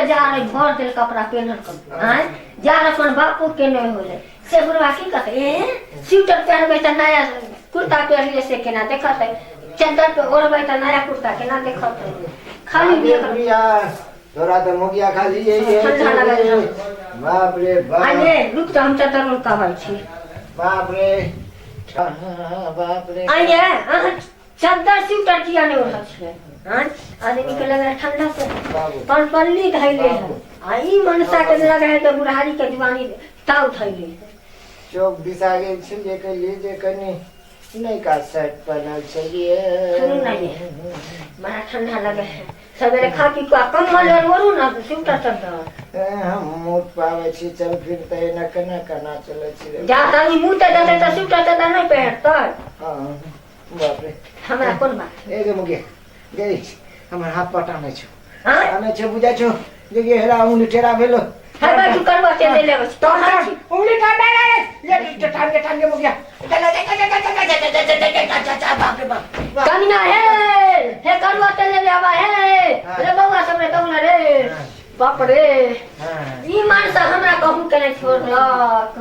कते जाड़ है भर देल कपड़ा पेन्हल कर आँय जाड़ अपन बापो के नहीं होले से बुढ़वा की कहते ए स्वेटर पहनबै तऽ नया कुर्ता पहनलियै से केना देखत है चद्दर पे ओढ़बै तऽ नया कुर्ता केना देखत है खाली देख लिया तोरा तऽ मोगिया खाली यही है ठंडा लगै है। बाप रे बाप आइए रुक तऽ हम चद्दर ओढ़ छी बाप रे हाँ, बाप रे आइए अहाँ चद्दर स्वेटर किया नहि ओढ़ल छियै आँय आदमी के लगे है ठंडा से बाबू पनपल्ली धैले है आ ई मनसा के लगे है तऽ बुढ़ारी के जुआनी ताव धैले है चौक दिशा गेल छी जे कहलियै जे कनि नयका शर्ट पहिनल छलियै सुनू ने ये बड़ा ठंडा लगे है सवेरे खा पी कऽ कम्बल आर ओढ़ू ने स्वेटर चद्दर ए, हम मुँह पाबै छी चल फिर तऽ एना केना केना चलै छी रे जा तनी मुँह तऽ देतै तऽ स्वेटर चद्दर नहि पहिरतै हँ बाप रे हमरा कोन बात ए गे मुगे गे हमर हाथ पटा नहि छौ आँय आनै छौ बुझाइ छौ जे गे हेरा उंगली टेढ़ा भेलो हे बैठू करबा तेल ले लेबै छी टान टान उंगली टान टान ये टान के टान के मुगिया बाप रे बाप कनिया हे हे करुआ तेल ले आवा हे रे बौआ सब रे कहू रे बाप रे ई मानसा हमरा कहूँ के नहीं छोड़लक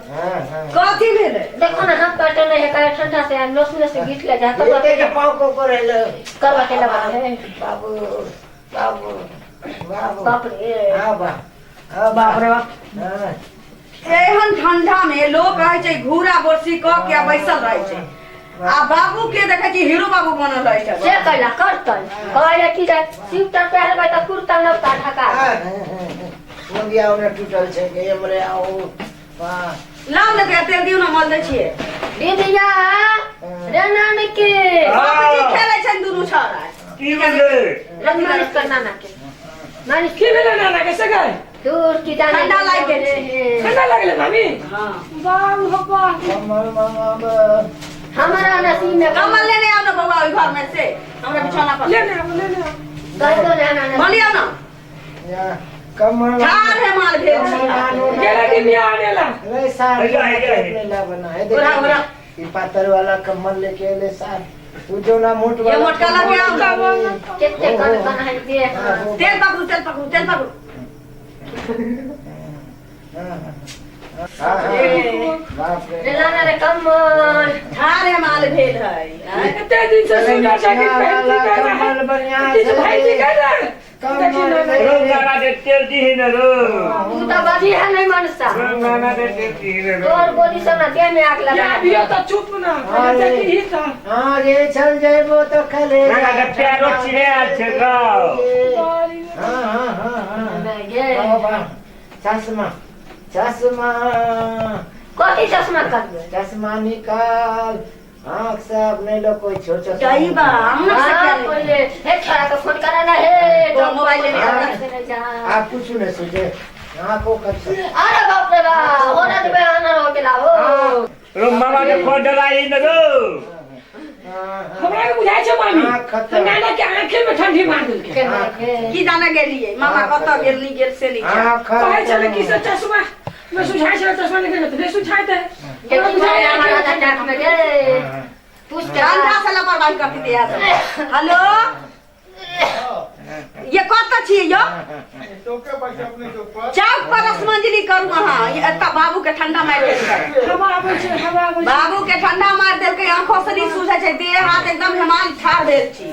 कथी भेलै देखो ना हाथ काटे नहीं है काहे ठंडा से नस नस से घीच ले जा करुआ के पाँव को करे ले करुआ तेल लगा है बाबू बाबू बाबू बाप रे हाँ बा हाँ बाप रे बाप हाँ एहन ठंडा में लोक रहै छै घूरा बोरसी कऽ के आ बैसल रहै छै आ बाबू के देखै छी हीरो बाबू बनल रहै छै से कैला करतै कहले कि जे स्वेटर पहिरबै तऽ कुर्ता नवका ढका मुंगिया ओने टूटल छै के हमरे आओ वाह लाउ ने के तेल दियौ ने मल दै छियै दीदिया रे नानी के बाबूजी खेलै छै दुनू छौड़ा की भेलै रंग मालिश कर नाना के मालिश की भेलै नाना के से गए दूर की जाने ठंडा लागि गेल छै। ठंडा लागलै मामी हँ बाप हो बाप कमल मामा हमारा नसीब में कम्बल लेने आउ ने बौआ ओहि घर में से हमरा बिछौना पर लेने आबो लेने आबो कह दो ना नाना मलियो ना या कमल ठाढ़ है माल भेल छी गेलै दिव्या आनेला रे सार हैया, हैया, हैया। ला बना है ओढ़ा, ओढ़ा। ई पातर वाला कम्बल लेके एले सार तू जो ना मोट ये वाला मोटका लगे आउ कम्बल केते कन कन है दे हाँ, तेल पकड़ू तेल पकड़ू तेल पकड़ू हाँ, हाँ, हाँ, बाप रे रे नाना रे कम्बल ठाढ़ है माल भेल है आँय? एते दिन से सुंदर जैकेट पहिरती कम्बल कहना बढ़िया किछु से भाईजी कहना देखी कम्बल नाना रो नाना के तेल दीही ने रो तू तो बाजी है नहीं मनसा रो नाना के तेल दीही ने रो तोर गोली सब ना देह में आग या लगा अभियो तो चुप ना पहिले देखी ही तो हाँ रे चल जेबो तो खले नाना के पैरो चिरे आयल छै गौ हाँ हाँ हाँ हाँ गे बाबा चश्मा चश्मा कथी चश्मा करबे चश्मा निकाल आँख से अब नहीं लो कोई छोट चश्मा जाइबा हम ना हाँ, से पहिले हे छोरा के फोन करा ना हे तो मोबाइल लेने आना। से जा आप कुछ नहीं सोचे आँखों का अरे बाप रे बाप होना तो बे आना हो गेला हो रो मामा के फोन डराई ने रो हमरा के बुझाइ छै मामी आँख खतम। नाना के आंखे में ठंडी मार देलकै केना के की जाने गेलियै मामा कतऽ गेल नहीं गेल से नहीं जाने। आँख कहै छलै कि से चश्मा में सुझाइ छलै चश्मा लेके जेतै नहि सुझाइतै हमरा देखी बुझाइ मामा आंखे में हमारा ठंडी नाक में गे पूछ के ठंडा से लापरवाही करती थी यार हेलो ये कतऽ छियै यौ चौके पर छै अपने चौक पर चौक पर रसमंजलि करू अहाँ ये एतऽ बाबू के ठंडा मारि देलकै हवा आबै छै हवा आबै छै बाबू के ठंडा मारि देलकै आंखों से नहीं सूझै छै देह हाथ एकदम हेमाल ठाढ़ भेल छी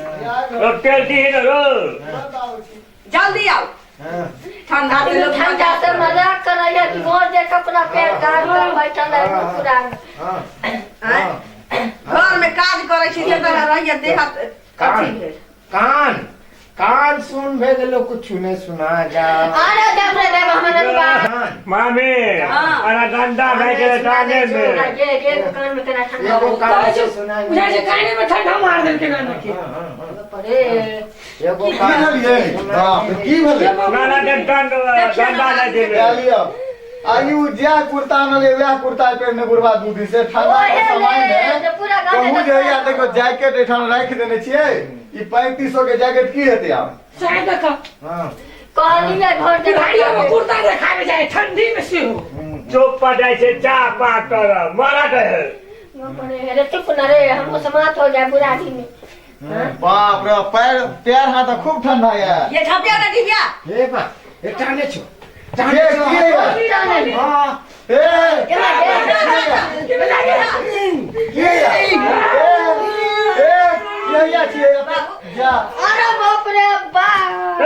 रो तेल दीही ने रो जल्दी आउ ठंडा से लोग ठंडा से मजाक करैया कि भोर जे कपड़ा पहन कर कर बैठल है पूरा आँय? घर में काज करै छी से तऽ रहैया देह हाथ अथी भेल कान कान सुन भे गेलो कुछ नहीं सुना जा अरे देख रे देख हमरा बा कान मामी हाँ। अरे गंदा भए गेलै टांगे में गे गे कान में केना ठंडा एगो कहै कान छै से सुना बुझाइ छै काने में ठंडा मार देलकै नाना के अरे एगो की कान भेल यै बाप रे, की भेलै नाना के दंड गंदा नहि देबै लए लिअ आ ई उ जएह कुर्ता आनलियै वएह कुर्ता पहिरने बुढ़बा दू दिन से ठंडा के ओहे समय ले, मे जे पूरा गाँव कहूँ में जे हैया देखो जैकेट एठाम राखि देने छियै ई 3500 के जैकेट की हेतै आब चाहे देख हाँ कहलियै घर जे बुढ़ाइयो में कुर्ता देखाबे जाए ठंडी में सेहो चौक पर जाइ छै चाह पा कर मरद है अरे चुप न रे हमको समाप्त हो जाए बुढ़ारी में बाप रे पैर पैर हाथ तऽ खूब ठंडा ये ये झपिया ना डिबिया हे बा ए टाने छो टाने के छो के टाने हां ए केना के ए ए या छियै जा अरे बाप रे बाप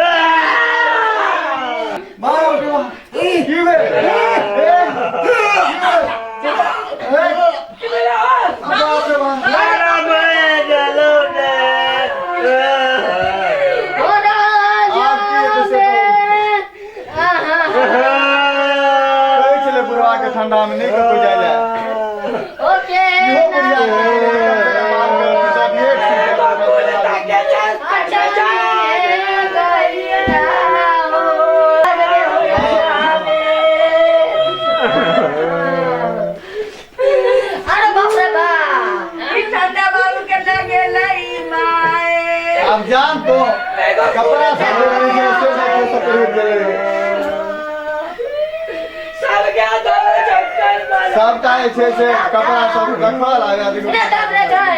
बाप की भेल ए की भेल ए बाप रे बाप अरे मैं गेलो रे हो राजा आब की हेतै से में आहा कहै छलै बुढ़वा के ठंडा में नहि कतौ जाइ लए ओके इहो बुढ़िया के अच्छा गैया हो अरे बाप रे बाप ई ठंडा बाबू के लगेलै माए आब जान तो कपड़ा सब रहै छै से नहि सब पहिर गेलै सब गया दो चक्कर मारा सबटा जे छै से कपड़ा सब रखल आ आदमी रे बाप रे गए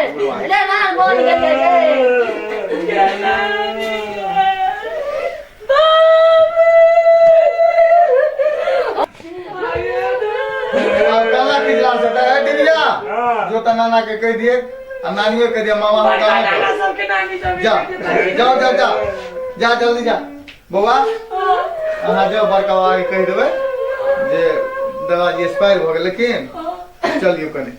रे मार बोल के गए आब काला किजला से तऽ ए डिबिया जो तऽ नाना के कहि दिए आ नानियो के दिए मामा हम बड़का गाँव नाना सबके नानी सब जा जाओ जाओ जा जा जल्दी जा बौआ अहाँ जाओ बड़का बाबा के कहि देबै जे दादाजी एक्सपायर भऽ गेल लेकिन चलियौ कनि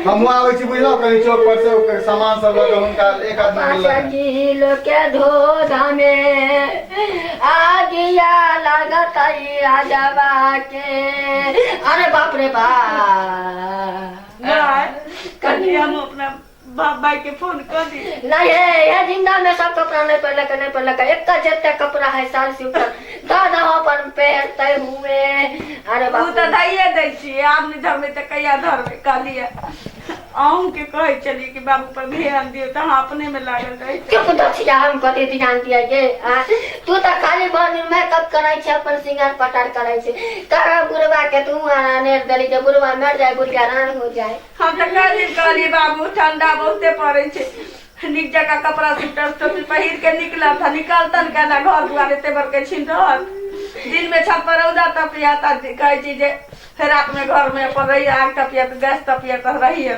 हमहूँ आबै छी बुझलहुँ कनि चौक पर से ओकर सामान सब लऽ कऽ हुनका एक आदमी पाँच मिललनि किलो के धोधा में आगिया लागत राजवा के अरे बाप रे बाप माय कनि हम अपना बाप भाई के फोन कऽ दी नहीं है यह जिंदा में सब कपड़ा नहीं पहनलक नहीं पहनलक एक जत्ते कपड़ा है साल से ऊपर दादा अपन पहनते हुए अरे उ बाप तऽ दैये दै छियै आब नहि धरबै तऽ कहिया धरबै कहलियै अहूँके कहै छलियै कि बाबू पर ध्यान दियौ तऽ अहाँ अपने मे लागल रहै छी। चुप दक्षिया हम कथी ध्यान दिया गे आ तू तऽ खाली भर दिन मेकअप करै छै अपन श्रृंगार पटार करै छै कहाँ बुढ़वा के तू आने देली जे बुढ़वा मर जाए बुढ़िया रान हो जाए हम तऽ कए दिन कहलियै बाबू ठंडा बहुते पड़ै छै नीक जकाँ कपड़ा स्वेटर टोपी पहिर के निकलत आ निकलतन केना घर दुआर एते बड़के छीन रहत दिन में छत पर रौदा तपिया तऽ कहै छी जे फेर रात में घर में अपन रहिए आग तपिया तऽ गैस तपिया तऽ रहिए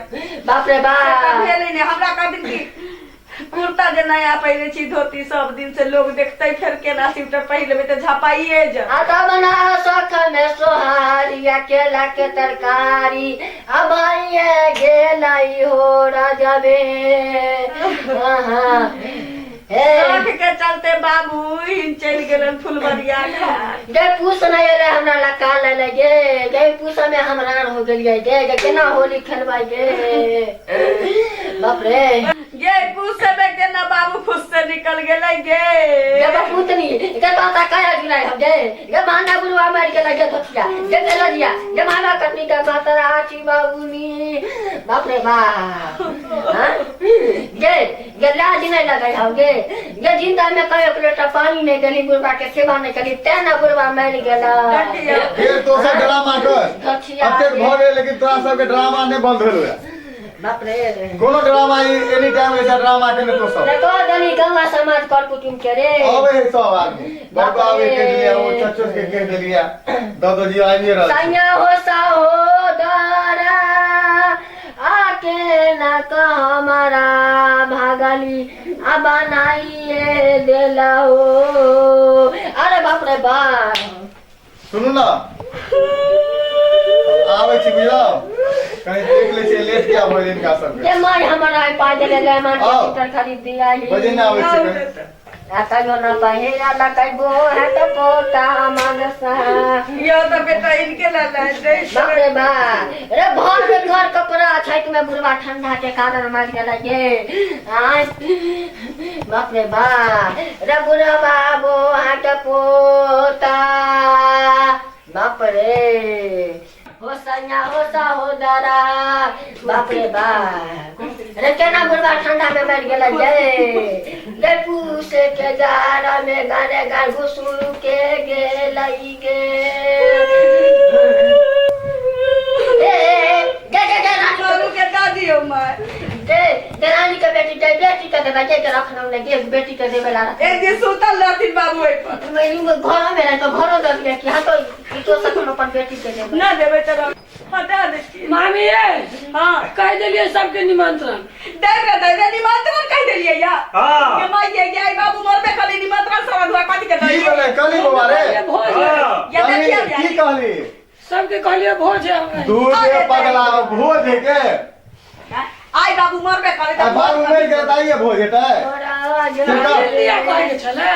बाप रे से तऽ बाप भेलै नहि हमरा कहथिन कि कुर्ता जे नया पहिरे छी धोती सब दिन से लोग देखते फेर केना स्वेटर पहिर लेबै तऽ झपाइए जायत आता बना सख में सोहारी केला के तरकारी अब आइए गेलाई हो राजा बे आहा हे शौक के चलते बाबू हिन चलि गेलन फुलबरिया घाट गे पूस नहीं एलै हमरा लका ले गे गे पूस में हम रान हो गेलियै गे गे केना होली खेलबै गे बाप रे गे पूछबे के ना बाबू फुस से निकल गेलै गे गे बपूतनी गे ताता काया जुलाई हम गे गे माना बुढ़वा मार के लगे धोतिया गे लजिया गे माना कटनी का माता आची बाबूनी बाप रे बाप हाँ? गे गे लाज नहीं लगे हम गे गे जिंदा में कहियो एक लोटा पानी नहीं देली बुढ़वा के सेवा नहीं करी तें ना बुढ़वा मर गेला फेर तो सब ड्रामा कर धोतिया अतेक भऽ गेल लेकिन तोरा सबके ड्रामा नहि बंद भेल हुए बाप रे कोनो ड्रामा एनी टाइम ऐसा ड्रामा के तो सब रे कह देली गाँव समाज कर कुटुम के रे आवे है सब आदमी बड़का आवे के देलिया ओ चचो के कह देलिया दादाजी आइए रहल छै। सैया हो सहोदरा आके ना कह हमारा भागली आ बनाइए देला हो अरे बाप रे बाप सुनू ना आबै छी बुझलौ कहीं देख लै छियै लेट किया भऽ गेल हिनका सबके ये माय हमारा पाई देले ले मान आओ। के खरीद दिया ही बजे ना आबै छी कहीं आ कहियो ना पहिरा ला कहिबो है तो पोता मनसा यो तऽ बेटा इनके लए लए बाप रे बाप रे भर में घर कपड़ा छैत में बुढ़वा ठंडा के कारण मर गेलै गे आय बाप रे बाप रे बुढ़वा बाबो हाथ पोता बाप रे हो सैया हो सहोदरा बाप रे बाप रे केना बुढ़वा ठंडा में मर गेलै गे गे पूसे के जाड़ा में गाने गान घुसू के गेलै गे ए ए, गे गे गे रानी बाबू के दऽ दियौ माय गे गे रानी के बेटी गे बेटी के देबै लगे के रखना लगे बेटी के देवे ला एक दिन सुतल रहथिन बाबू एहि पर। घरों में रहे तो घरों दे दिया कि हाँ तो ई तो सब हम अपन बेटी के देवे। ना देबै तऽ हटा दै छियै। मामी ये हाँ कह देलिए सबके निमंत्रण। दे रे दे रे निमंत्रण कह देलियै या। हाँ। ये माय ये ये बाबू मरबे खाली निमंत्रण सारा धुआ पाती के की दे। भेलै कहली बौआ रे? कहलिए भोज है। हाँ। या कहली देखियौ की या। कहली? सबके कहलिए भोज है हमरा। दूध दे पगला भोज है के आइ बाबू मरबे करे आ बाबू मरि गेल तऽ आइए भोज हेतै। चिंता लिया कहै के छलै।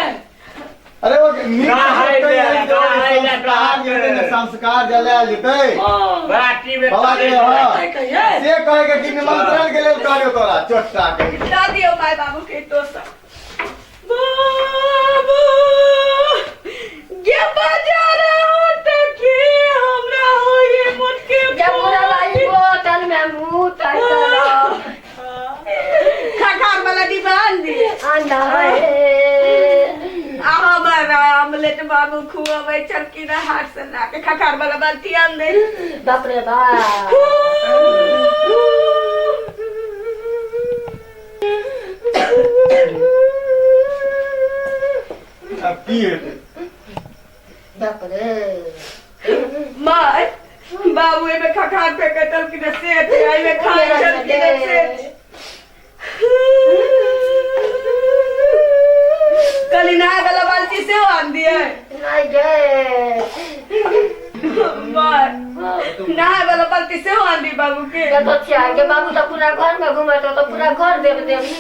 अरे ओ नीक ना है से ले, कहि ना है ले, संस्कार जेतै ने संस्कार जलायल जेतै। हाँ बराती में बाबा के हाँ कहि कहिए से कहे के कि निमंत्रण के लेल कहलियौ तोरा चोट्टा कहि। दऽ दियौ माय बाबू के तो सब। बाबू गे बाजार त के हमरा होए मोटके जब पूरा भाई बोतल में मुंह तक खखार वाला डिब्बा आन दिए। आंदा है। आ हमर आमलेट बाबू खुआबै छलखिन हाथ से ला के खखार वाला बाल्टी आन दे। बाप रे बाप। आब की हेतै? बाप रे। माय बाबू एहिमे खखार फेंकै छलखिन से एहिमे खाइ छलखिन से। कली नहाय वाला बाल्टी सेहो आन दिए। नहीं गए। माय नहाय वाला बाल्टी सेहो आन दी बाबू के। देखो छिया के बाबू तो पूरा घर में घूमे तो पूरा घर देव देवी।